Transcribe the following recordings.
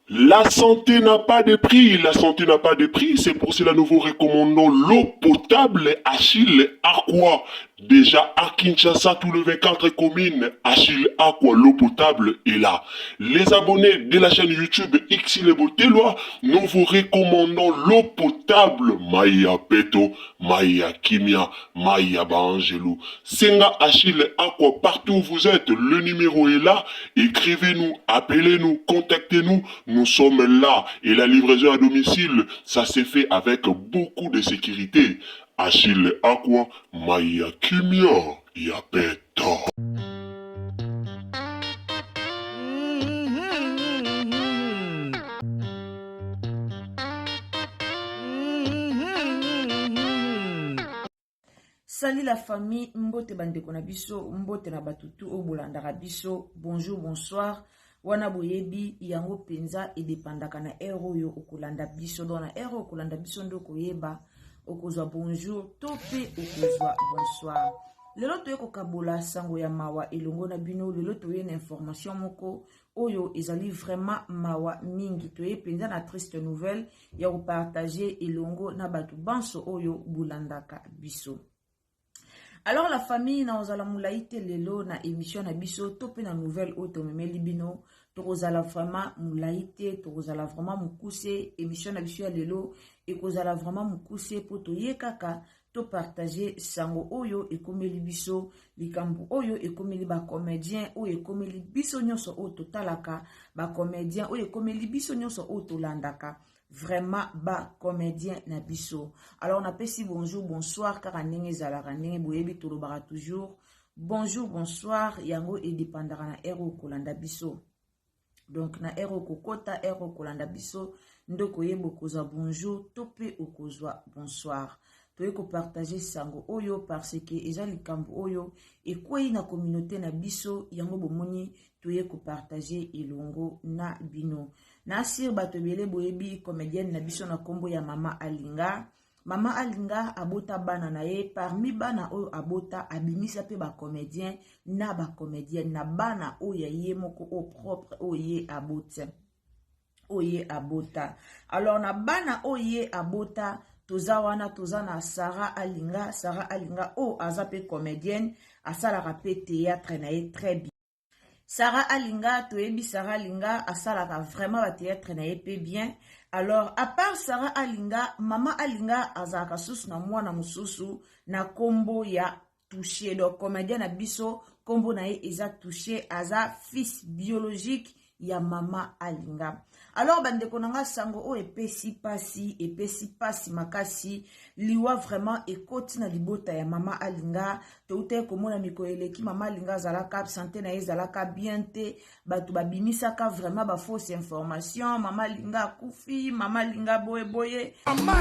La santé n'a pas de prix, la santé n'a pas de prix, c'est pour cela nous vous recommandons l'eau potable Achille Aqua. Déjà à Kinshasa, tous les 24 communes, Achille Aqua, l'eau potable est là. Les abonnés de la chaîne YouTube Xile Botelwa, nous vous recommandons l'eau potable Maya Peto, Maya Kimia, Maya Baangelou. Senga Achille Aqua, partout où vous êtes, le numéro est là. Écrivez-nous, appelez-nous, contactez-nous. Nous sommes là. Et la livraison à domicile, ça s'est fait avec beaucoup de sécurité. Achille Aqua, Maya Kimia, Yapeta. Salut la famille, mbote bandeko na biso, mbote na bato tu oyo bolandaka biso, bonjour, bonsoir. Wana boyebi yango mpenza edepandaka na heure oyo okolanda biso. Donc na heure oyo okolanda biso nde okoyeba okozwa bonjour to mpe okozwa bonsoir. Lelo toye kokabola sango ya mawa elongo na bino. Lelo toye na information moko oyo ezali vraiment mawa mingi. Toye mpenza na triste nouvelle ya kopartage elongo na bato banso oyo bolandaka biso. Alors la famille, nakozala molai te lelo na émission na biso to mpe na nouvelle oyo tomemeli bino. Tokozala vraiment molai te, tokozala vraiment mokuse. Émission na biso ya lelo ekozala vraiment mokuse mpo toye kaka topartage sango oyo ekomeli biso, likambo oyo ekomeli bacomédien, oyo ekomeli biso nyonso oyo totalaka bacomédien, oyo ekomeli biso nyonso oyo tolandaka vraiment bacomédien na biso. Alors napesi bonjour, bonsoir kaka ndenge ezalaka, ndenge boyebi tolobaka toujours bonjour, bonsoir, yango edépendaka na heure oyo kolanda biso. Donc na heure okokota, heure okolanda biso nde okoyeba okozwa bonjour to mpe okozwa bonsoir. Toye kopartage sango oyo parce que eza likambo oyo ekwei na communauté na biso, yango bomoni toye kopartage elongo na bino. Na sir bato ebele boyebi comédienne na biso na nkombo ya Mama Alinga. Mama Alinga abota bana na ye. Parmi bana oyo abota, abimisa mpe bacomédien na bacomédienne na bana oyo ya ye moko oyo propre, oyo ye abota, oyo ye abota. Alors na bana oyo ye abota, toza wana, toza na Sara Alinga. Sara Alinga oyo aza mpe comédienne, asalaka mpe théâtre na ye très bien. Sara Alinga, toyebi Sara Alinga asalaka vraiment bathéâtre na ye mpe bien. Alors à part Sara Alinga, Mama Alinga azalaka susu na mwana mosusu na nkombo ya Touché. Donc comédien na biso, nkombo na ye eza Touché, aza fils biologique ya Mama Alinga. Alors bandeko na nga, sango oyo epesi pasi, epesi pasi makasi. Liwa vraiment ekoti na libota ya Mama Alinga. Toutaki komona mikolo eleki, Mama Alinga azalaka, santé na ye ezalaka bien te. Bato babimisaka vraiment bafausse information: Mama Alinga akufi, Mama Alinga boye boye. Mama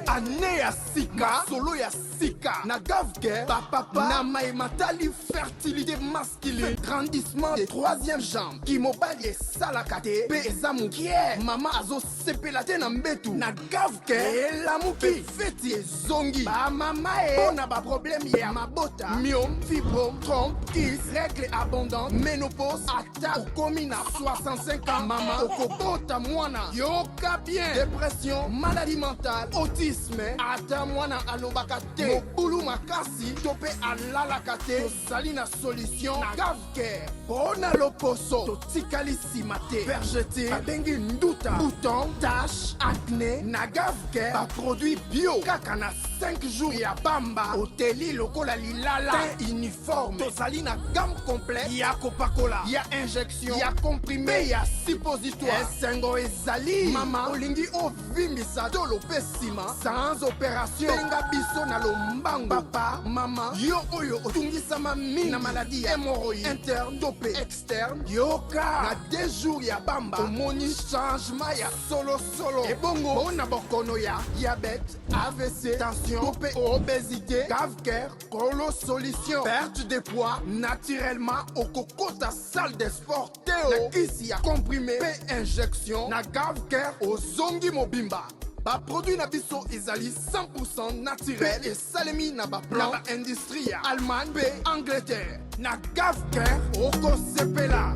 ane ya sika, solo ya sika na Gavke bapapa na mayema tali fertilité masculine, grandissement de troisième jambe, kimobali esalaka te mpe eza mokie, mama azosepela te na mbetu, na Gavke elamuki, feti ezongi. Bamama e, mpo na baproblème ya mabota, myome, fibrome, trompe, kyste, règle abondante, ménopause, ata okomi na 65 ans, mama okobota mwana, yoka bien, dépression, maladie mentale, autisme, ata mwana alobaka te, mobulu makasi to mpe alalaka te, tozali na solution na Gavcare. Mpo na loposo, totikali nsima te. Vergeture babengi nduta, bouton, tache, acné, na Gavcare baproduit bio kaka na 5 jours ya pamba oteli lokola lilala. Teint uniforme. Tozali na gamme complète ya kopakola, ya injection, ya comprime, ya suppositoire. Esengo ezali mama, olingi ovimbisa tolo mpe nsima sans opération, benga biso na lombango. Papa, mama, yo oyo otungisama mingi na maladie ya hémorroïde interne to mpe externe, yoka na 2 jours ya pamba omoni changement ya solosolo. Ebongo mpona bokono ya diabète, AVC, tension to mpe obésité, Gavcare kolo solution. Perte de poids naturellement, okokota salle de sport te o na kisi ya comprime mpe injection. Na Gavcare ozongi mobimba. Baproduit na biso ezali 100 naturel mpe esalemi na baplan na baindustrie ya Allemagne mpe Angleterre. Na Gavcare okosepela.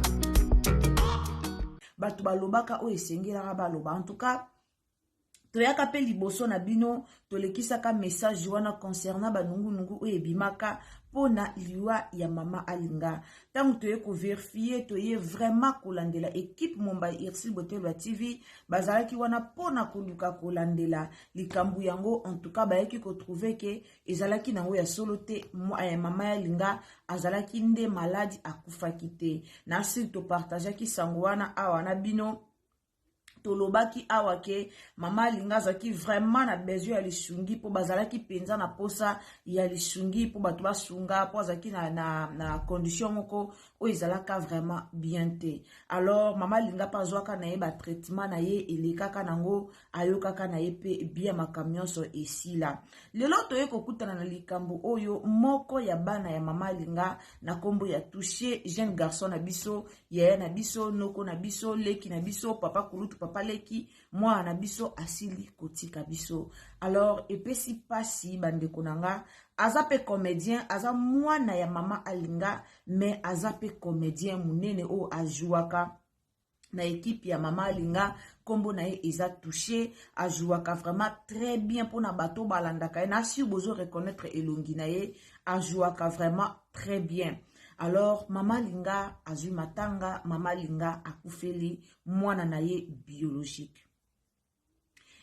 Bato balobaka oyo esengelaka baloba. En tout cas, toyaka mpe liboso na bino, tolekisaka message wana concernant banungunungu oyo ebimaka mpona liwa ya mama Alinga. Ntango toye kovérifier, toye vraiment kolandela, équipe Mombai Irsil Botelo ya TV bazalaki wana mpona koluka kolandela likambo yango. En tout cas, bayaki kotrouver ke ezalaki nango ya solo te. Mama ya Alinga azalaki nde maladi, akufaki te. Na sili topartageaki sango wana awa na bino. Tolobaki awa ke mama Alinga azalaki vraiment na besoin ya lisungi, mpo bazalaki mpenza na posa ya lisungi mpo bato basunga, mpo azalaki na condition moko oyo ezalaka vraiment bien te. Alors mama Alinga mpe azwaka na ye batraitement na ye, elekaka nango, ayokaka na ye mpe bien, makambo nyonso esila. Lelo toye kokutana na likambo oyo moko ya bana ya mama Alinga na nkombo ya Touche, jeune garçon na biso, yaya na biso, noko na biso, leki na biso, papa kulutu, papa leki, mwana na biso asili kotika biso. Alors epesi mpasi, bandeko na nga. Aza mpe comédien, aza mwana ya mama Alinga, mais aza mpe comédien monene oyo azwaka na équipe ya mama Alinga. Nkombo na ye eza Touche. Azwaka vraiment très bien mpona bato balandaka ye na sur bozo reconnaître elongi na ye. Azwaka vraiment très bien. Alors mama Alinga azwi matanga, mama Alinga akufeli mwana na ye biologique.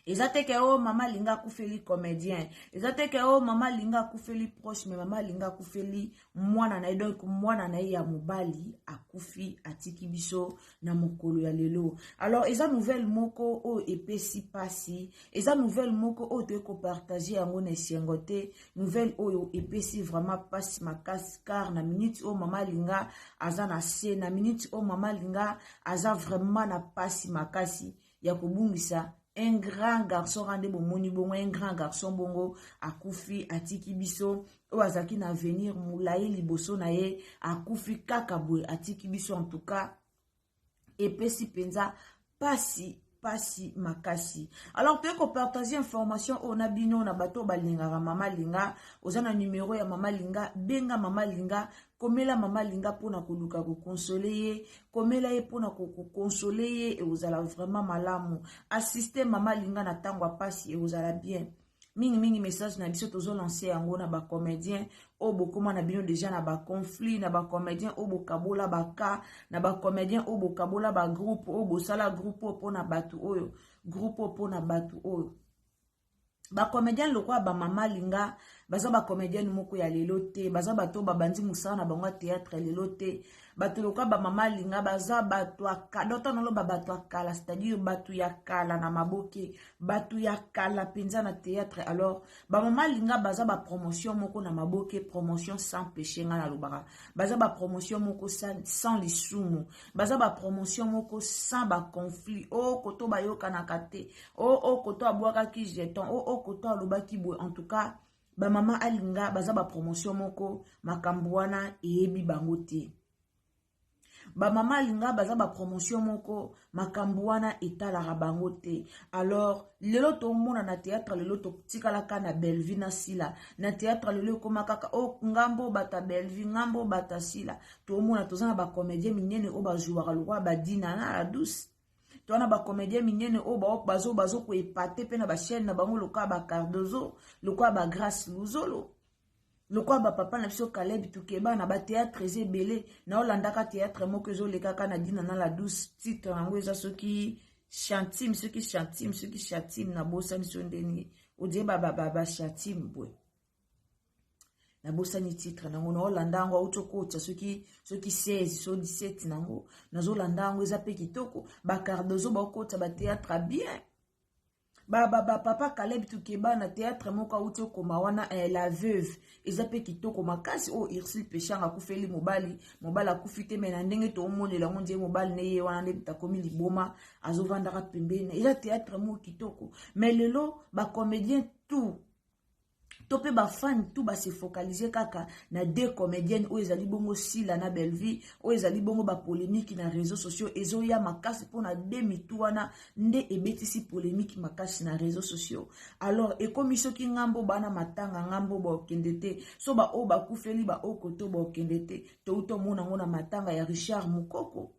Eza te ke o mama Alinga akufeli comédien, eza te ke o mama Alinga akufeli proche, mais mama Alinga akufeli mwana na ye. Donc mwana na ye ya mobali akufi, atiki biso na mokolo ya lelo. Alors eza nouvelle moko oyo epesi mpasi, eza nouvelle moko oyo toyei kopartager yango na esengo te. Nouvelle oyo epesi vraiment mpasi makasi, car na minute oyo mama Alinga aza na se, na minute oyo mama Alinga aza vraiment na mpasi makasi ya kobungisa un grand garçon. Ka nde bomoni bongo, un grand garçon bongo akufi, atiki biso, oyo azalaki na avenir molai liboso na ye, akufi kaka boye, atiki biso. En tout cas, epesi mpenza pasi, pasi makasi. Alors toye kopartager information oyo na bino, na bato oyo balingaka mama Alinga. Oza na numero ya mama Alinga, benga mama Alinga, komela mama Alinga mpona koluka koconsoler ye, komela ye mpona koconsoler ye, ekozala vraiment malamu. Assiste mama Alinga na ntango ya pasi, ekozala bien mingimingi. Message na biso tozolancer yango na bacomédien oyo bokóma na bino déjà na baconflit, na bacomédien oyo bokabola baka, na bacomédien oyo bokabola bagroupe, oyo bosala groupe oyo mpona bato oyo, groupe oyo mpona bato oyo. Bacomédien lokola bamama Alinga baza bacomédienne moko ya lelo te, baza bato oyo babandi mosala na bango ya théâtre lelo te. Bato lokola bamama Alinga baza bato ya kala. Naloba bato ya kala, c'est-à-dire bato ya kala na maboke, bato ya kala mpenza na théâtre. Alors bamama Alinga baza bapromotion moko na maboke, promotion sans péché. Nga nalobaka baza bapromotion moko sans lisumu, baza bapromotion moko sans baconflit. O koto bayokanaka te, o koto abwakaki jeton, o koto alobaki boye. En tout cas, bamama Alinga baza bapromotion moko makambo wana eyebi bango te. Bamama Alinga baza bapromotion moko makambo wana etalaka bango te. Alors lelo tomona na théâtre, lelo totikalaka na Bellevie na Sila. Na théâtre lelo ekóma kaka o ngambo bato ya Bellevie, ngambo bato ya Sila. Tomona toza na bacomédien minene oyo bazwaka lokola badina na la douce. Toza na bacomédien minene oyo bazokoepate mpe na bachaîne na bango, lokola bacardozo, lokola bagrace Luzolo, lokola bapapa na biso Caleb Tukeba. Na bathéâtre eza ebele. Naolandaka théâtre moko ezolekaka na Dina na la douce, titre yango eza soki Chantime, soki Chantime, soki Chantime, nabosani so ndeni. odie bashatime boye nabosani titre nango naolanda yango auti okotisa soki soki 16 so 17 nango nazolanda yango eza mpe kitoko bacardozo baokotisa batheatre bien ba ba ba papa Caleb Tukeba na théâtre moko auti okoma wana eh, la veuve eza pe kitoko makasi oyo oh, Ursule Peshanga akufeli mobali mobali akufi te me na ndenge tomonela yango nde mobali ne ye wana nde moto akomi liboma azovandaka pembeni eza théâtre moko kitoko mais lelo ba comédien tout to mpe bafani tout base focalise kaka na deux comédienne oyo ezali bongo sila na bellevue oyo ezali bongo bapolemiki na réseau sociaux ezoya makasi mpona de mitu wana nde ebetisi polemiki makasi na réseau sociaux alors ekomi soki ngambo bana matanga ngambo bakokende te so baoyo bakufeli baoyo koto bakokende te touta omona yango na matanga ya richard mukoko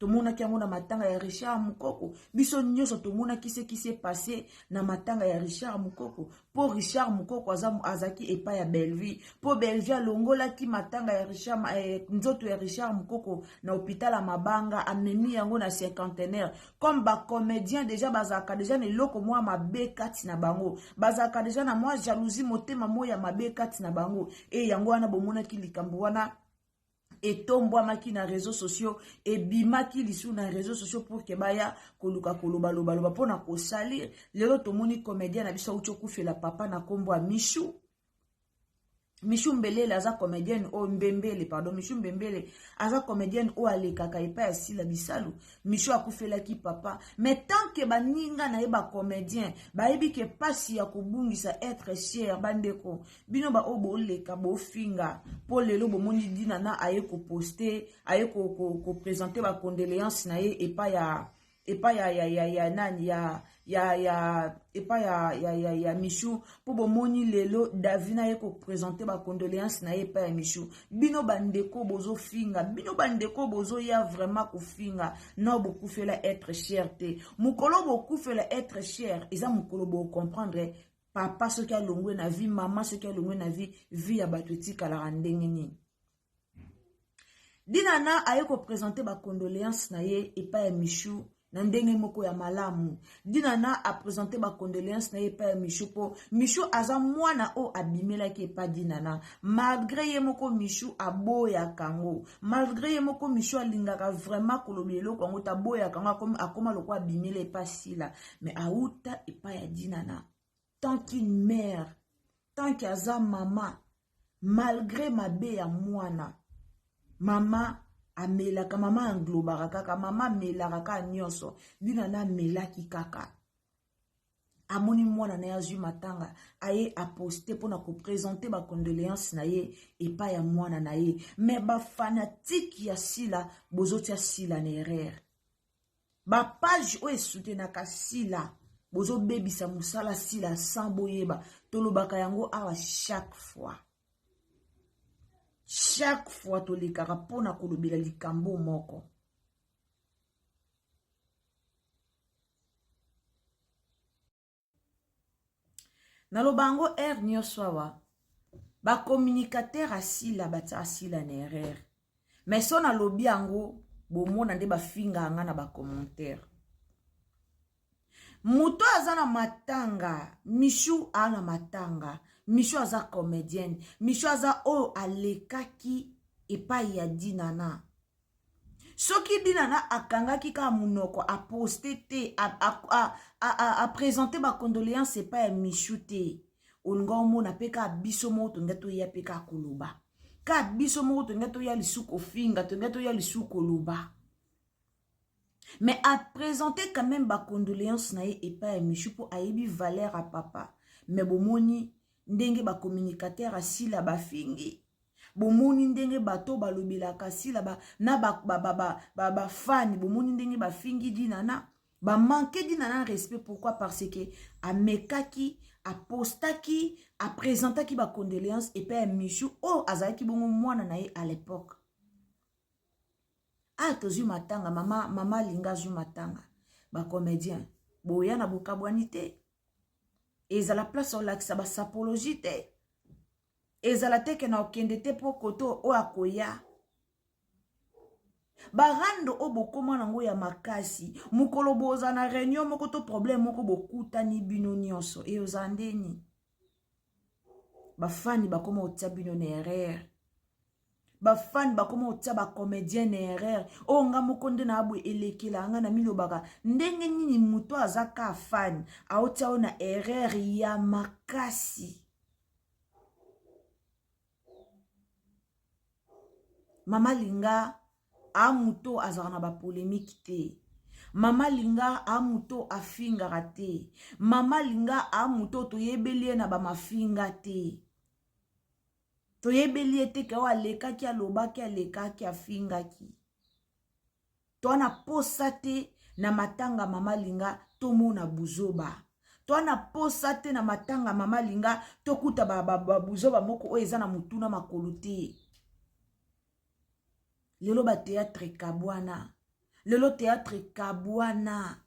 Tomonaki yango na matanga ya Richard Mukoko. Biso nyonso tomonaki ce qui s'est passé na matanga ya Richard Mukoko. Po Richard Mukoko aza azaki epai ya Bellevue. Po Bellevue alongolaki matanga ya Richard eh, nzoto ya Richard Mukoko na hôpital ya Mabanga, amemi yango na cinquantenaire. Comme ba comédiens déjà bazalaka déjà na eloko mwa mabe kati na bango. Bazalaka déjà na mwa jalousie motema mwa ya mabe kati na bango. Et yango wana bomonaki likambo wana etombwamaki na réseaux sociaux ebimaki lisusu na réseaux sociaux pour ke baya koluka kolobalobaloba mpo na kosalir lelo tomoni comédien na biso auti okufela papa na nkombo ya michou michou mbelele aza comédienne oyo mbembele pardon michou mbembele aza comédienne oyo alekaka epai ya sila bisalu michou akufelaki papa mais tant ke baninga na ye bacomédien bayebi ke mpasi ya kobungisa être cher bandeko bino baoyo boleka bofinga mpo lelo bomoni dinana aye koposte aye kopresente ko, ko bacondoléance na ye epai ya epai ya, ya, ya, ya nani ya ya ya epai ya, ya, ya, ya michou mpo bomoni lelo davina aye kopresente bacondoléance na ye epai ya michou bino bandeko bozofinga bino bandeko bozoya vraiment kofinga no bokufela être cher te mokolo bokufela être cher eza mokolo bocomprendre Papa soki alongwe na vie, mama soki alongwe na vie, vie ya bato etikalaka ndenge nini? Dinana aye ko présenter ba condoléances na ye epai ya Michou na ndenge moko ya malamu. Dinana a présenter ba condoléances na ye epai ya Michou po Michou aza mwana oyo abimelaki epai Dinana. Malgré ye moko Michou aboyaka yango. Malgré ye moko Michou alingaka vraiment koloba eloko yango te aboyaka yango akoma lokola abimela epai Sila. Mais auta epai ya Dinana. Tant qu'une mère, tant qu'aza mama, malgré mabe ya mwana, mama amelaka, mama englobaka kaka, mama amelaka kaka nyonso. Dinana amelaki kaka. Amoni mwana na ye azwi matanga, aye aposte mpona kopresente ba condoléances na ye epai ya mwana na ye. Mais ba fanatique ya Sila bozotia Sila na erreur. Ba page oyo esoutenaka Sila bozobebisa mosala Sila sans boyeba. Tolobaka yango awa chaque fois. Chaque fois tolekaka mpona kolobela likambo moko. Naloba yango heure nyonso awa ba communicateur ya Sila batia Sila na erreur mais so nalobi yango bomona nde bafingaka nga na ba commentaire moto aza na matanga michou aa na matanga michou aza comedienne michou aza oyo alekaki epai ya dinana soki dinana akangaki kaka monoko aposte te apresente bacondoléance epai ya michou te olinga omona mpe kaka biso moko tolinga toya mpe kaka koloba kaka biso moko tolinga toya lisusu kofinga tolinga toya lisusu koloba mais apresente quand même bacondoléance na ye epai ya michou mpo ayebi valeur ya papa mais bomoni ndenge bacommunicateur asila bafingi bomoni ndenge bato balobelaka sila ba, na bafani ba, ba, ba, ba, ba bomoni ndenge bafingi dinana bamanke dinana respect pourquoi parce que amekaki apostaki apresentaki bacondoléance epai ya michou oyo azalaki bongo mwana na ye à l'époque ah tozwi matanga mama mama alinga azwi matanga bacomédien boya na bokabwani te ezala place olakisa basapologie te ezala te ke na okende te mpo koto oyo akoya. Barando oyo bokoma nango ya makasi, mokolo boza na réunion moko to problème moko bokutani bino nyonso, eyoza ndeni bafani bakoma kotia bino na erreur, bafani bakoma kotia bacomédien na erreur. Oyo nga moko nde na boye elekela nga na milobaka ndenge nini moto aza ka fan aotia oyo na erreur ya makasi. Mama Linga a moto azalaka na bapolemike te. Mama Linga a moto afingaka te. Mama Linga a moto toyebeli ye na bamafinga te. Toyebeli ye te ke oyo alekaki alobaki alekaki afingaki. Toa na posa te na matanga mama Linga tomona buzoba. Toa na posa te na matanga mama Linga tokuta ba, ba, ba buzoba moko oyo eza na motuna makolo te. Lelo ba théâtre ekabwana. Lelo théâtre ekabwana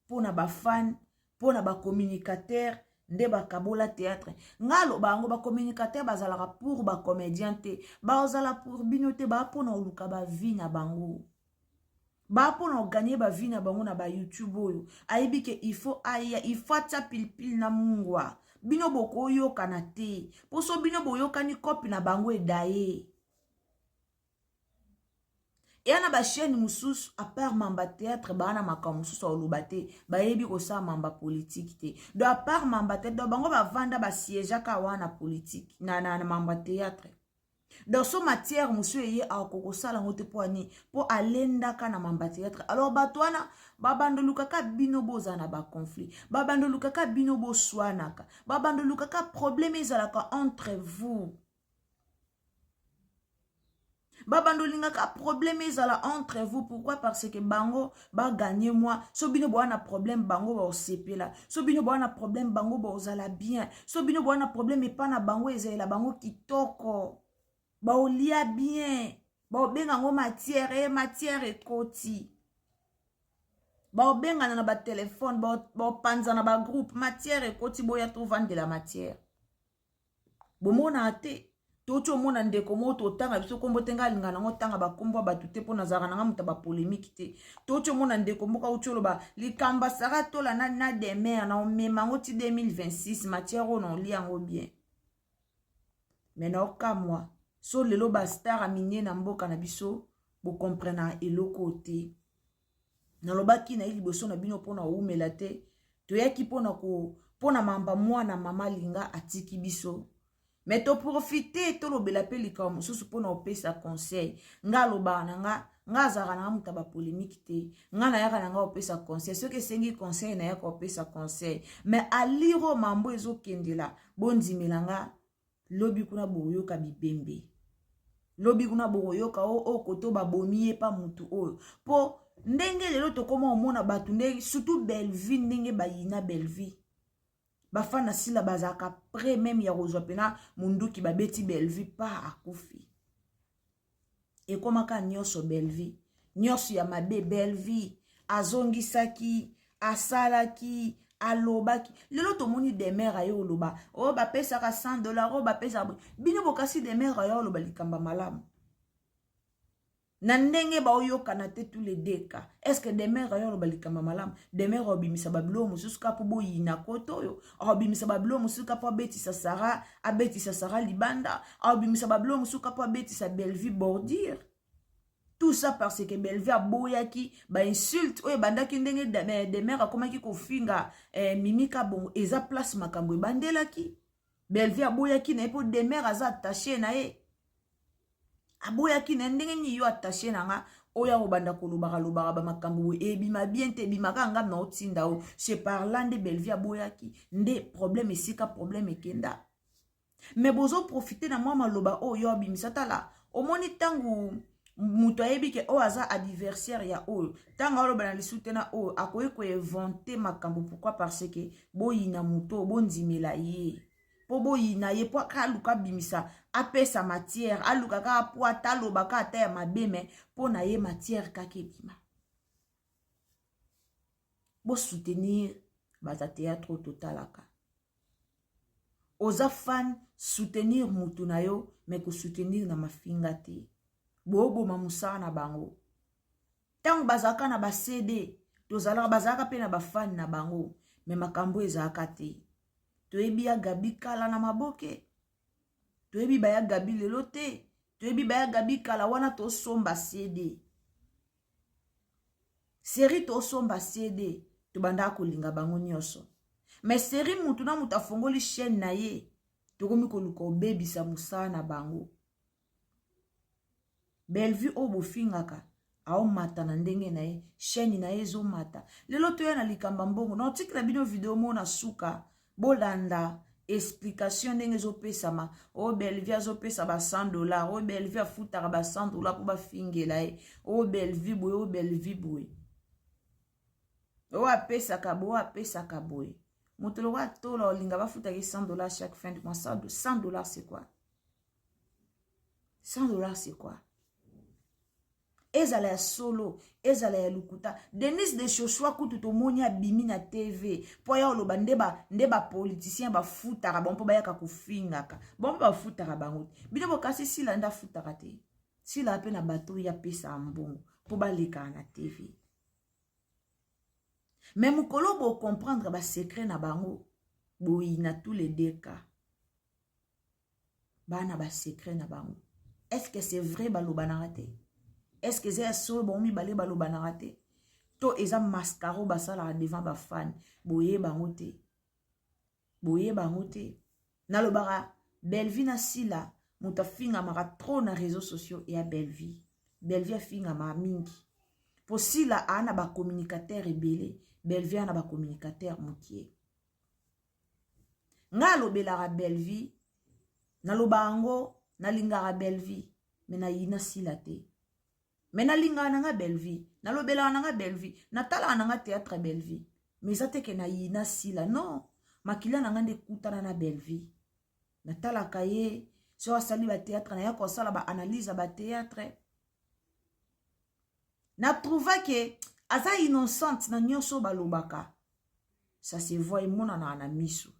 mpo na ba fan, mpo na ba communicateur nde bakabola théâtre. Nga aloba yango, ba communicateur bazalaka pour ba comédien te, bazala pour bino te, baa mpona koluka ba vie na bango, baa mpona koganye ba vie na bango na ba YouTube oyo ayebi ke il faut aya, il faut atia pilipili na mungwa. Bino bokoyokana te, mpo so bino boyokani kope na bango edaye. Eya na bachaîne mosusu à part mamba théâtre baa na makambo mosusu oloba te, bayebi kosala mamba politique te. Donc à part mamba théâtre, donc bango bavanda basiégeaka wana politique na, na, na mamba théâtre. Donc so matière mosusu eye akokosala yango te mpo ani mpo alendaka na mamba théâtre. Alors bato wana babandolukaka bino bozala na baconflit, babandolukaka bino boswanaka, babandolukaka problème ezalaka entre vous. Babando olingaka problème ezala entre vous. Pourquoi? Parce que bango baganye moi. So bino boa na problème, bango baosepela. So bino boa na problème, bango baozala bien. So bino boa na problème epa na bango ezalela bango kitoko, baolia bien, baobenga yango matière e matière ekoti, baobengana na batelefone, baopanza na bagroupe, matière ekoti, boya tovandela matière. Bomonaka te, toti omona ndeko moko totanga biso nkombo te, ngai alinga nango tanga bakombo ya bato te mpo nazalaka nanga moto ya bapolemike te. Toti omona ndeko moko auti oloba likambo asara tola na, na demer na omema yango ti 2026 matière oyo na olia yango bien. Me na okamwa so lelo bastar aminie na mboka na biso bokomprenaka eloko te. Nalobaki na ye liboso na bino mpona owumela te, toyaki mpona ko mpona mamba mwana mama Linga atiki biso, me toprofite tolobela mpe likambo mosusu mpona kopesa conseil. Nga alobaka na nga, nga azalaka na nga moto ya bapolemike te, nga nayaka na nga kopesa conseil soki esengi conseil, nayaka kopesa conseil. Me aliro mambo ezokendela, bondimela nga, lobi kuna bokoyoka bibembe, lobi kuna bokoyoka o oyo koto babomi ye pa mutu oyo. Mpo ndenge lelo tokoma omona bato ndenge surtout Bellevue, ndenge bayina Bellevue, bafana sila bazalaka près meme ya kozwa mpena munduki babeti Bellevue pa akufi. Ekomaka nyonso Bellevue, nyonso ya mabe Bellevue azongisaki, asalaki, alobaki. Lelo tomoni Demer aye oloba oyo bapesaka $100, oyo bapesaka bino bokasi. Demer aye oloba likambo malamu na ndenge baoyokana te tous les deux cas. Est ce que Demer aye oloba likambo malamu? Demer aobimisa babiloko mosusu kaka mpo boyina kote oyo, aobimisa babiloko mosusu kaka mpo abetisa Sara, abetisa Sara libanda, aobimisa babiloko mosusu kaka mpo abetisa Bellevue bordure. Tout ça parce que Bellevue aboyaki bainsulte oyo ebandaki ndenge Demer akomaki kofinga Mimi Kabongo. Eza place makambo ebandelaki. Bellevue aboyaki na ye mpo Demer aza attaché na ye. Aboyaki na ye ndenge nini yo attaché na nga oyo akobanda kolobaka lobaka bamakambo boye, ebima bien te, ebimaka nga na otinda oyo. C'est par là nde Bellevue aboyaki, nde problème esika problème ekenda. Me bozoprofite na mwa maloba oyo abimisa. Tala, omoni ntango moto ayebi ke oyo aza adversaire ya oyo, ntango aloba na lisu te na oyo, akoki koinvente makambo. Pourquoi? Parce que boyina moto, bondimela ye mpo boyina ye, mpo aluka abimisa, apesa matière, aluka kaka po ata alobaka ata ya mabe, me mpo na ye matière kaka ebima. Bosoutenir bato ya théâtre oyo totalaka. Oza fan, soutenir mutu na yo, me kosoutenir na mafinga te, booboma mosala na bango. Ntango bazalaka na ba CD, tozalaka bazalaka mpe na ba fan na bango, mais makambo ezalaka te. Toyebi ya Gabi kala na maboke. Toyebi ba ya Gabi lelo te. Toyebi ba ya Gabi kala wana tosomba CD. Série tosomba CD, tobandaka kolinga bango nyonso. Mais série mutu na mutu afongoli chaîne na ye, tokomi koluka obebisa mosala na bango. Bellevue oyo bofingaka aomata na ndenge na ye, chaîne na ye ezomata. Lelo toya na likambo ya mbongo, na otikela bino video moko na suka, bolanda explication ndenge ezopesama. Oyo Bellevue azopesa ba $100, oyo Bellevue afutaka ba $100 mpo bafingela ye, oyo Bellevue boye, oyo Bellevue boye, oyo apesaka boye, oyo apesaka boye. Moto lokola tola olinga bafutaki $100 chaque fin du mois. $100 c'est quoi? $100 c'est quoi? Ezala ya solo, ezala ya lokuta. Denise de Chochois kutu tomoni abimi na TV po ya oloba nde ba nde ba politiciens bafutaka bango mpo bayaka kofingaka bango, mpe bafutaka bango te. Bino bokasi Sila nde afutaka te. Sila mpe na bato ya pesa mbongo mpo balekaka na TV. Mais mokolo bo comprendre ba secret na bango, boyina tous les deux cas. Bana ba secret na bango. Est-ce que c'est vrai balobanaka te? Est-ce que eza ya solo bango mibale balobanaka te? To eza mascaro basalaka devant ba fan, boyeba yango te. Boyeba yango te. Nalobaka Bellevue na Sila moto afingamaka trop na réseaux sociaux ya Bellevue. Bellevue afingamaka mingi. Po Sila a na ba communicateur ebele, Bellevue a na ba communicateur mokie. Nga alobelaka Bellevue, naloba yango, nalingaka Bellevue, mais nayina Sila te. Mais nalingaka nanga Bellevue, nalobelaka nanga Bellevue, natalaka nanga théâtre Bellevue, mais eza te ke nayina Sila, non. Makila nanga nde ekutana na Bellevue. Natalaka ye, so asali ba théâtre, naya kosala ba analyse ya ba théâtre. Na trouva ke aza innocente na nyonso balobaka. Ça se voit, emonanaka na miso.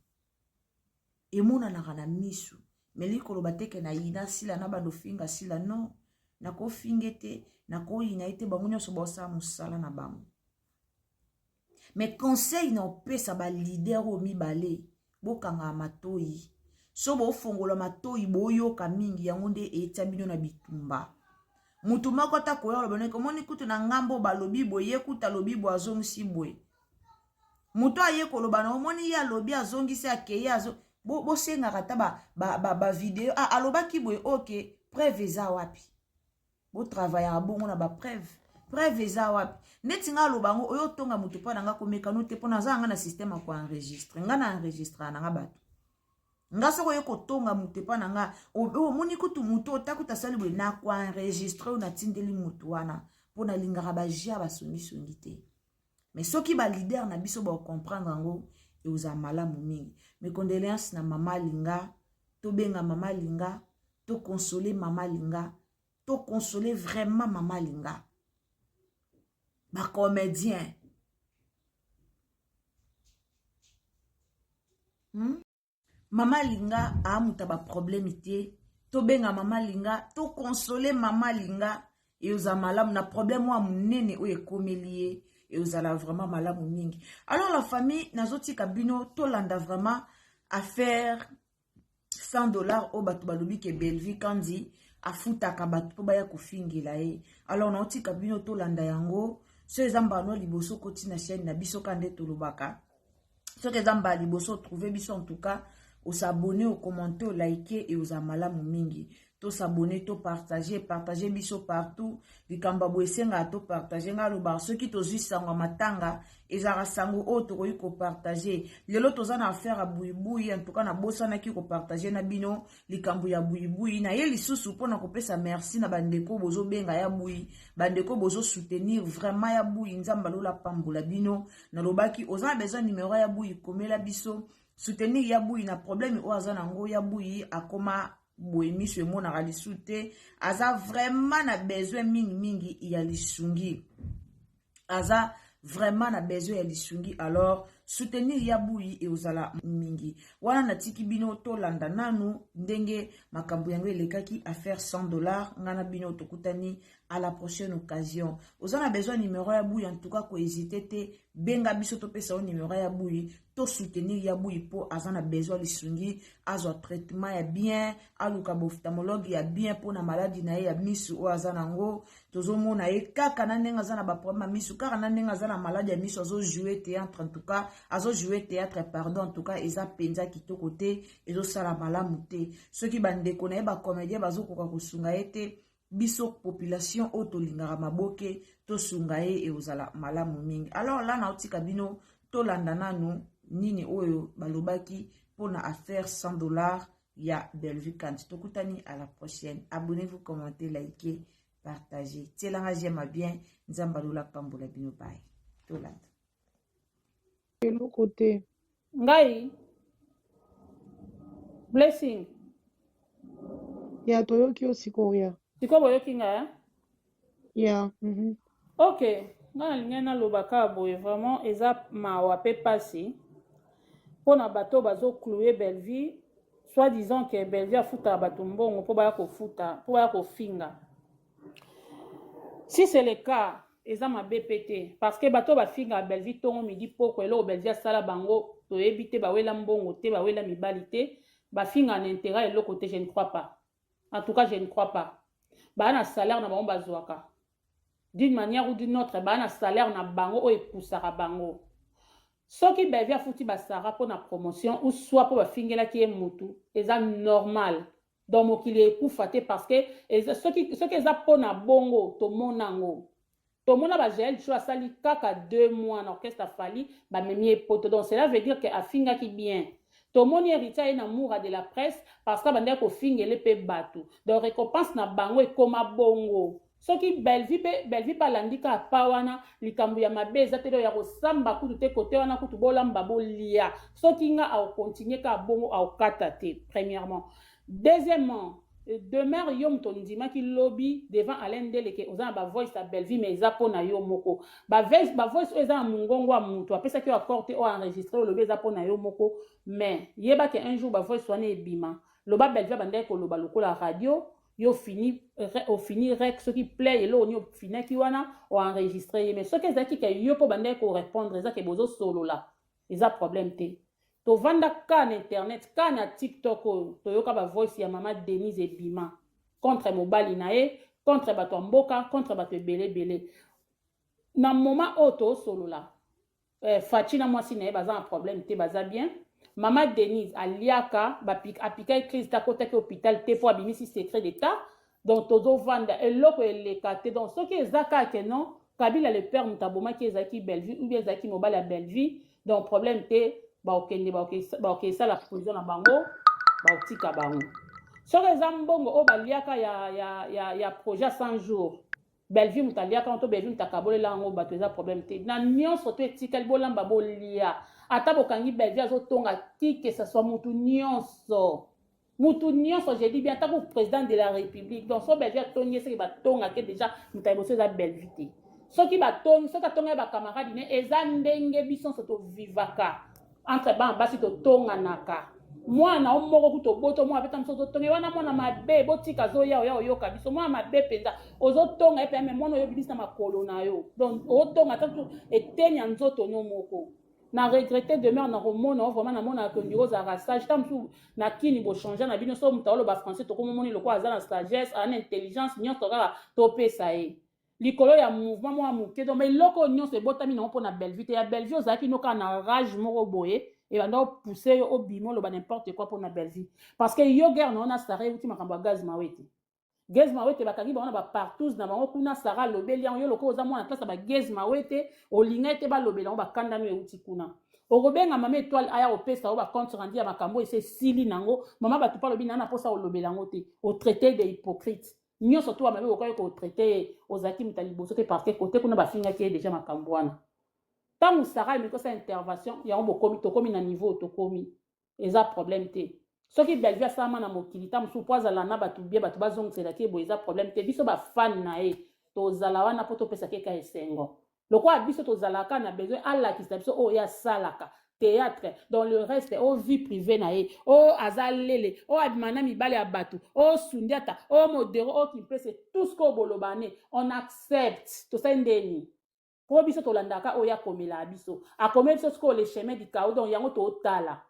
Emonanaka na miso. Mais likoloba te ke na yina Sila na bando finga Sila, non. Nakofinge te, nakoyina ye te, bango nyonso baosala mosala na bango. Mais conseil na opesa ba leader oyo mibale, bokanga matoyi. So bofongola matoyi, boyoka mingi, yango nde etia bino na bitumba. Mutu moko ata koya oloba ndenge omoni kutu na ngambo balobi boye, ye kutu alobi boye, azongisi boye. Mutu aye koloba na omoni ye alobi azongisi akeye azo bosengaka ata ba video, ah, alobaki boye, ok, preuve eza wapi? Botravaillaka bongo na ba preuve. Preuve eza wapi? Neti nga aloba yango, oyo otonga mutu mpo na nga komeka no te, mpo naza nga na système ya koenregistre. Nga na enregistre na nga bato. Nga soko oye kotonga mutu epa na nga, omoni kutu mutu otakuta asali boye, na koenregistre oyo natindeli mutu wana, mpo nalingaka ba jeu ya basongisongi te. Mais soki ba leader na biso ba comprendre yango, ekozala malamu mingi. Mes condoléances na mama Linga, tobenga mama Linga, to consoler mama Linga, to consoler vraiment mama Linga. Ba comédien. Mama Linga amuta ba problème te. Tobenga mama Linga, to consoler mama Linga, eozala malamu na problème wa munene oyo ekomeli ye, eozala vraiment malamu mingi. Alors la famille, nazotika bino tolanda vraiment affaire $100 oyo bato balobi ke Bellevue Kandi afutaka bato mpo baya kofingela ye. Alors naotika bino tolanda yango. So eza mbano liboso koti na chaîne na biso ka nde tolobaka. Soki eza mbala liboso trouver biso, en tout cas osabonner, ocommenter, olike, eozala malamu mingi. Tosabonner, topartage, partage biso partout. Likambo ya boye esengaka topartage. Ngai alobaka soki tozwi sango ya matanga, ezalaka sango oyo tokoki kopartage. Lelo toza na affaire ya buibui, en tout cas nabosanaki kopartage na bino likambo ya buibui. Na ye lisusu mpona kopesa merci na bandeko bozobenga ya bui, bandeko bozosoutenir vraiment ya bui. Nzambe alola pambola bino. Nalobaki oza na besoin numéro ya bui, komela biso, soutenir ya bui na problème oyo aza nango. Ya bui akoma boye, miso emonaka lisu te, aza vraiment na besoin mingi mingi ya lisungi, aza vraiment na besoin ya lisungi. Alors soutenir ya Buyi eozala mingi. Wana natiki bino tolanda nanu ndenge makambo yango elekaki, affaire 100 $. Nga na bino tokutani à la prochaine occasion. Oza na besoin numéro ya Buyi, en tout cas kohésiter te, benga biso, topesa yo numéro ya Buyi. Tosoutenir ya Buyi mpo aza na besoin lisungi, azwa traitement ya bien, aluka baophtalmologue ya bien mpona maladi na ye ya misu oyo aza nango. Tozomona ye kaka na ndenge aza na baproblème ya misu, kaka na ndenge aza na maladi ya misu, azojoue théâtre, en tout cas azojoue théâtre, pardon. En tout cas eza mpenza kitoko te, ezosala malamu te. Soki bandeko na ye bacomédien bazokoka kosunga ye te, biso population oyo tolingaka maboke tosunga ye, ekozala malamu mingi. Alors la naotika bino tolanda nanu nini oyo balobaki mpona affaire 100 $ ya Bellevue Kandi. Tokutani à la prochaine. Abonnez-vous, commentez, likez, partagez, tielanga j'aime bien. Nzambe alola pambola bino. Bye, tolanda. Eloko te. Ngai Blessing. Ya, toyoki yo sikoyo ya. Sikoyo boyoki ngai, eh? Ya. Ok, ngai nalingai naloba kaka boye: vraiment eza mawa mpe pasi mpona bato bazoclouer Bellevue, soit disant ke Bellevue afutaka bato mbongo mpo baya kofuta, mpo baya kofinga. Si c'est le cas, eza mabe mpe te, parce que bato bafingaka Bellevue ntongo, midi, poko, eloko Bellevue asala bango toyebi te. Bawela mbongo te, bawela mibali te, bafingaka na intérêt eloko te. Je ne crois pas, en tout cas je ne crois pas. Baa na salaire na bango bazwaka d'une manière ou d'une autre, baa na salaire na bango oyo epusaka bango. Soki Bellevue afuti basara mpo na promotion ou soit mpo bafingelaki ye mutu, eza normal. Donc mokili ekufa te, parce que soki eza mpo na bongo, tomona yango, tomona baGael Show asali kaka 2 mois na orchestre, afali bamemi ye poto. Donc cela veut dire ke afingaki bien. Tomoni Héritier aye na moura de la presse parce que abandaki kofingele mpe bato. Donc récompense na bango ekóma bongo. Soki Bellevue mpe, Bellevue mpe alandi kaka pa wana, likambo ya mabe eza te. Ya kosamba kutu te, kote wana kutu bolamba bolia. Soki nga akocontinuer kaka bongo, akokata te, premièrement. Deuxièmement, Demeure, yo moto ondimaki lobi devant Alain Ndeleke, oza na bavoice ya Bellevue, mais eza mpo na yo moko. Bavoice oyo eza na mongongo ya moto apesaki yo accord te oyo enregistré. Olobi eza mpo na yo moko, mais yebaki un jour bavoice wana ebima. Loba Bellevue abandaki koloba lokola radio, yo fini, ofini rec, soki play eloko nini ofinaki wana, oenregistre ye. Mais soki ezalaki ke yo mpo bandaki korépondre, eza ke bozosolola, eza problème te. Tovanda ka na internet, ka na TikTok oyo toyoka bavoice ya mama Denise ebima contre mobali na ye, contre bato ya mboka, contre bato ebele ebele. Na moment oyo toosolola, Faci na mwasi na ye baza na problème te, baza bien. Mama Denise aliaka, apikaki crise te, akotaki hôpital te mpo abimisi secret d'état. Donc tozovanda, eloko eleka te. Donc soki eza kaka ke non, Kabila le père moto abomaki, ezalaki Bellevue ou bien ezalaki mobali ya Bellevue, donc problème te. Baokende baokesala prison na bango, baotika bango. Soki eza mbongo oyo baliaka ya projet 100 jours, Bellevue moto aliaka yango to Bellevue moto akabolela yango bato, eza problème te. Na nyonso to etikali, bolamba bolia. Ata bokangi Bellevue azotonga tike, saswa mutu nyonso, mutu nyonso, je dis bien, atako président de la République. Donc so Bellevue atongi, eseki batongake déjà moto ya liboso eza Bellevue te. Soki batongi, soki atongi ya bacamarade ne, eza ndenge biso nyonso tovivaka entre bana basi, totonganaka. Mwana o moko kuta oboto mwana mpe ta mosusu ozotonga ye wana, mwana mabe, botika azoya oya oyoka biso, mwana mabe mpenza ozotonga ye mpenza. Me mwana oyo obimisi na makolo na yo, donc otonga ta eteni ya nzoto no moko. Na regrette Demeure na komona o vraiment namonaka ke ondiri ozalaka sage. Ta mosusu na kini bochange na bino, so moto aoloba français, tokomomoni lokola aza na sagesse, aza na intelligence nyonso, kaka topesa ye likolo ya mouvement mwa moke. Donc eloko oyo nyonso ebotami nango mpona Bellevue te. Ya Bellevue ozalaki no kaka na rage moko boye, ebanda opousse yo obima oloba n'importe quoi mpona Bellevue, parce que yo guerre na yo na Sara euti makambo ya Gaz Mawete. Gaz Mawete bakangi bango na bapartous na bango kuna. Sara alobeli yango, yo lokola oza mwana classe ya baGaz Mawete, olinga ete balobela yango, bakandami euti kuna. Okobenga mama Étoile aya kopesa yo bacompte rendu ya makambo ese esili nango. Mama bato mpo alobi naa na mposa olobela yango te, otraite de hypocrite nyonso to bamabe okoki kotraite ye. Ozalaki moto ya liboso te, parce que kote kuna bafingaki ye déjà makambo wana. Ntango Sara emeki kosala intervention yango, bokomi, tokomi na niveau tokomi, eza problème te. Soki Bellevue asalama na mokili ta mosusu mpo azala na bato bien, bato bazongiselaki ye boye, eza problème te. Biso bafani na ye tozala wana mpo topesaki eka esengo. Lokola biso tozalaka na besoin alakisa biso oyo ye asalaka théâtre dans le reste o vie privée na ye o aza lele o abima na mibali ya bato o sundiata o modero o kimpese tout ce que boloba ne on accepte tosali ndeni po biso tolandaka oyo akomelaka biso akomeli biso sikoyo le chemin du chaos donc yango totala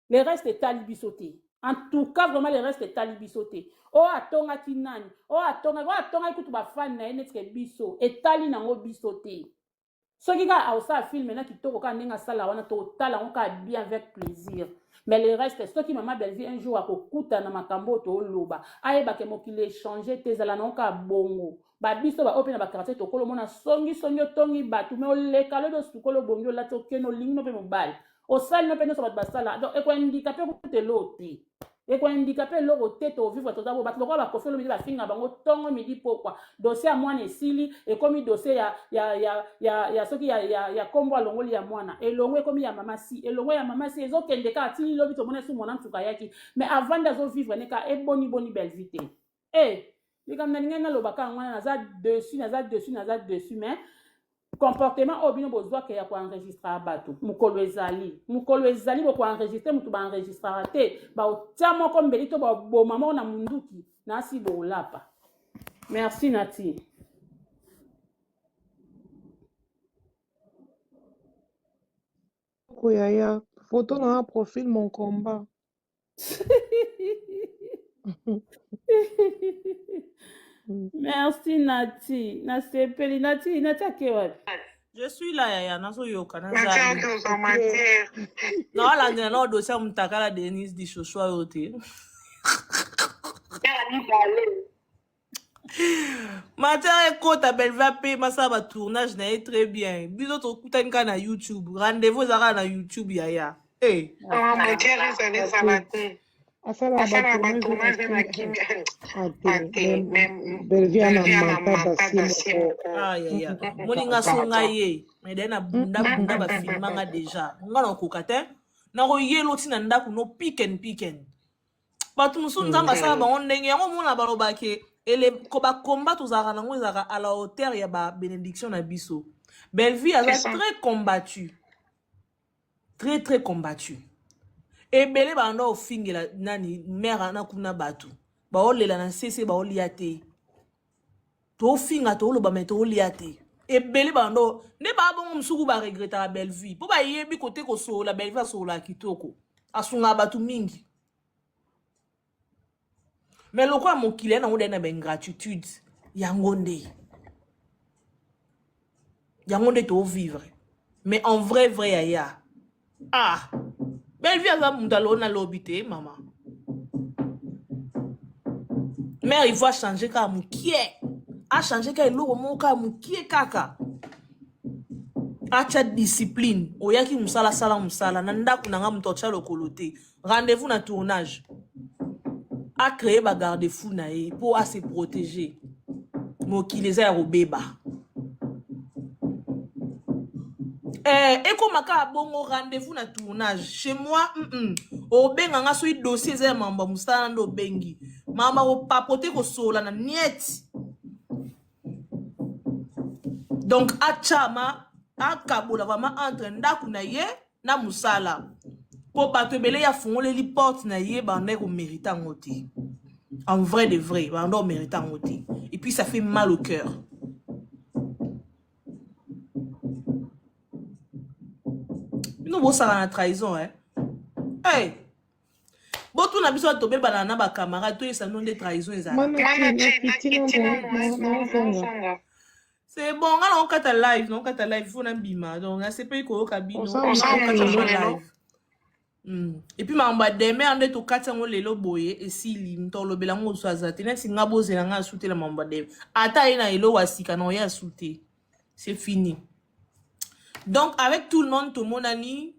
le reste etali biso te en tout cas vraiment le reste etali biso te oyo atongaki nani oyo atongaki oyo atongaki kutu bafani na ye neti ke biso etali nango biso te soki kaka aosala filme na kitoko kaka ndenge asala wana totala yango kaka bien avec plaisir mais le reste soki mama bellevue un jour akokutana makambo oyo toloba ayeba ke mokili echange te ezala nango kaka bongo babiso baoyo mpe na bakartier tokolo omona songi songi otongi bato me oleka lobi osukoli obongi olati okende olingi no mpe mobali osali no mpe nyonso bato basala donc ekoindika mpe kutu eloko te ekoindika mpe eloko te tovivre toza bo bato lokola bakofi olomide bafinga bango ntongo midi pokwa dossier ya mwana esili ekomi dossier ya, ya, ya, ya, ya soki ya, ya, ya kombo alongoli ya mwana elongo ekomi ya mama si elongo ya mama si ezokende kaka tili lobi tomona esu mwana nsuka ayaki mais avandi azovivre ne kaka eboniboni bellevue te Eh, likambo nalingai naloba kaka wana naza dessus naza dessus naza dessus mais comportement oyo bino bozwaka ya koenregistraka bato mokolo ezali mokolo ezali bokoenregistre moto baenregistraka te baotya moko mbeli to baboma moko na munduki nasi bolapa merci nati Ko yaya, photo na profil mon combat. Merci Nati, nasepeli Nati, Nati ake wapi? Je suis là yaya, nazoyoka nazali. Naolandela nao dossier ya mutakala Denise Dishoshua oyo te. Matière ekota Belva pe masala ba tournage na ye très bien. Biso tokutani kaka na YouTube. Rendez-vous eza kaka na YouTube yaya. Eh. Ah, matière ezala ezala te. Asala ba tournage na kimia. Ah te, mais Bellevue ana manta dossier moko. Ah yaya. Moni nga so nga ye. Mais d'ailleurs na bunda bunda ba filma nga déjà. Nga na koka te. Na ko yelo ti na ndaku no pick and pick and. bato mosusu nzambe asala bango ndenge yango omona balobaka ke ele ko bakomba tozalaka nango ezalaka à la hauteur ya babénédiction na biso bellevue aza très combattu très très combattu ebele banda ofingela nani mare ana kuna bato baolela na nsese baolia te tofinga toloba me tolia te ebele bando nde baa bongo mosuku baregretaka bellevue mpo bayebi kote kosolola bellevue asololaka kitoko asungaka bato mingi me lokola mokili ya nango dai na baingratitude yango nde yango nde tovivre mais en vrai vrai yaya ah bellevue aza moto aloo na lobi te mama mare il faut achange kaka mokie achange kaka eloko moko kaka mokie kaka atya discipline oyaki mosala sala mosala na ndako na nga moto atya lokolo te rendez-vous na tournage acree bagarde fou na ye mpo ase protéger mokili eza ya kobeba eh, ekoma kaka bongo rendez-vous na tournage chez moi mm -mm. obenga nga soki dossier eza ya mambo ya mosala nde obengi mama kopapote kosolola na niete donc achama akabola vraiment entre ndako na ye na mosala mpo bato ebele ye afungoleli porte na ye bandaki komerite yango te en vrai de vrai banda komerite yango te et puis ça fait mal au cœur bino bosala na trahison eh? hey! botuna biso bato tobebana na bacamarade toyesa bino nde trahison ezalaka c'est bon nga naokata live naokata live fo nabima donc nasepeli koyoka bino naokata live Mm. Et puis makambo ya demer nde tokati yango lelo boye esili moto alobela yango mosusu aza te neti nga bozela nga asu te na makambo ya demer ata ye na eloko ya sika na oye asu te c'est fini donc avec tout le monde tomonani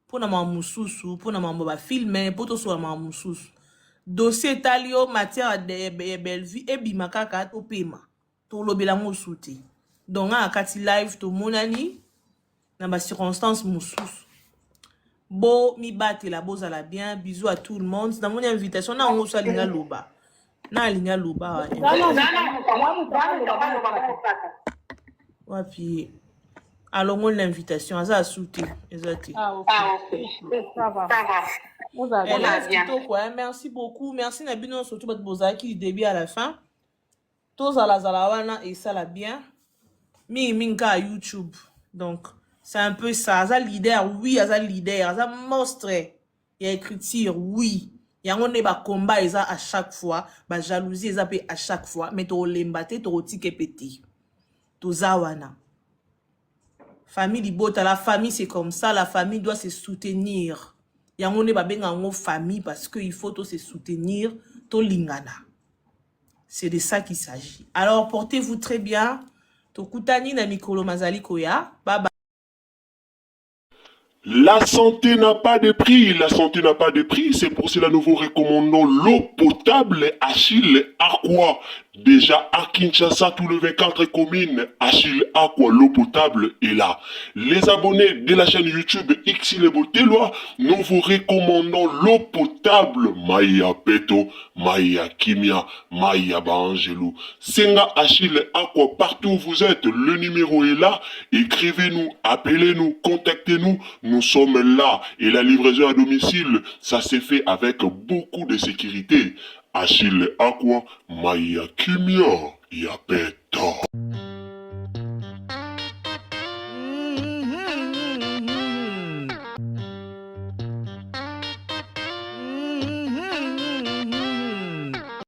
mpo na makambo mosusu mpo na makambo ya bafilme mpo tosola makambo mosusu dossier etali yo matière ya bellevue ebima kaka topema tolobela yango osu te donc nga na kati live tomonani na bacirconstance mosusu bo mibatela bozala bien bisous à tout le monde namoni invitation na yango osu alingi aloba na alingi aloba wapi? Alongoli na invitation, aza asu te, eza te. Ah, ok. Ça va. Ozala Eh, bien. live kitoko, hein? Merci beaucoup. Merci na bino surtout bato bozalaki du début à la fin. Tozalazala wana esala bien. Mingi mingi kaka YouTube. Donc, c'est un peu ça. Aza leader, oui, aza leader, aza monstre ya écriture, oui. Yango nde ba combat eza à chaque fois, ba jalousie eza pe à chaque fois, mais tokolemba te, tokotika pe te. Toza wana. Famille libota, la famille c'est comme ça, la famille doit se soutenir. Yango nde babenga yango famille parce que il faut to se soutenir, tolingana. C'est de ça qu'il s'agit. Alors portez-vous très bien. Tokutani na mikolo mazali koya. Bye bye. La santé n'a pas de prix, la santé n'a pas de prix, c'est pour cela nous vous recommandons l'eau potable Achille Aqua. Déjà à Kinshasa, tout le 24 communes, Achille Aqua, l'eau potable est là. Les abonnés de la chaîne YouTube Xile Boteloi, nous vous recommandons l'eau potable Maya Peto, Maya Kimia, Maya Baangelou. Senga Achille Aqua, partout où vous êtes, le numéro est là. Écrivez-nous, appelez-nous, contactez-nous. Nous sommes là. Et la livraison à domicile, ça s'est fait avec beaucoup de sécurité. Achille Aqua, Maya Kimia, Yapeto.